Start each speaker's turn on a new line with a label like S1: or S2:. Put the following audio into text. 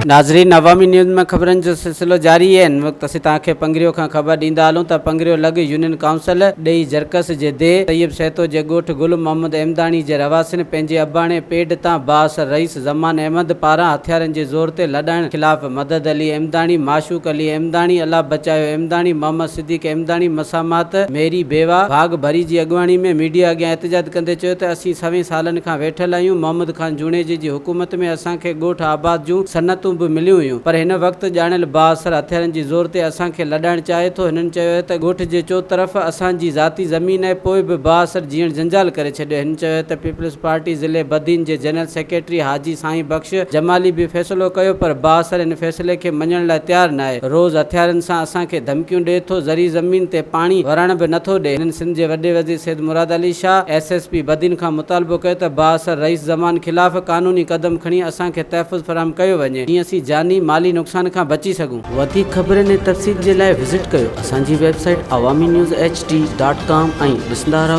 S1: ناظرين عوامي نيوز ۾ خبرن جو سلسلو جاري آهي هن وقت اسين توهان کي پنگريو کان خبر ڏيندا هلون ته پنگريو لڳ يونين ڪائونسل ڏيئي جرڪس جي ديهه طيب سهتو جي ڳوٺ گل محمد احمداڻي جي رهواسين پنهنجي اباڻي پيڊ تان بااثر رئيس زمان احمد پاران هٿيارن جي زور تي لڏائڻ خلاف مدد علي احمداڻي، معشوق علي احمداڻي، الله بچايو احمداڻي، محمد صديق احمداڻي، مسامات ميري بيوا ڀاڳ ڀري جي اڳواڻي ۾ ميڊيا اڳيان احتجاج ڪندي چيو ته اسين سوين سالن کان ويٺل آهيون، محمد خان جوڻيجي جي حڪومت ۾ اسان کي ڳوٺ آباد جون صنعتون به مليون هيون پر هن وقت ڄاڻيل بااثر هٿيارن جي زور تي اسان کي لڏائڻ چاهي ٿو، هنن چيو ته ڳوٺ جي چوطرف اسان جي ذاتي زمين آهي پوء به بااثر جيئڻ جنجال ڪري ڇڏيو، هن چيو ته پيپلز پارٽي ضلعي بدين جي جنرل سيڪريٽري حاجي سائين بخش جمالي به فيصلو ڪيو پر بااثر ان فيصلي کي مڃڻ لاء تيار ناهي، روز هٿيارن سان اسان کي ڌمڪيون ڏئي ٿو، زرعي زمين تي پاڻي ورائڻ به نٿو ڏئي، هنن سنڌ جي وڏي وزير Syed Murad Ali Shah, S S P Badin کان مطالبو ڪيو ته بااثر رئيس زمان خلاف قانوني قدم کڻي اسان کي تحفظ فراهم ڪيو وڃي جيئن اسين جاني مالي نقصان کان بچي سگهون. وڌيڪ خبرن ۽ تفصيل جي لاء وزٽ ڪيو اسان جي website Awami news H D dot com ۽ ڏسندا رهو.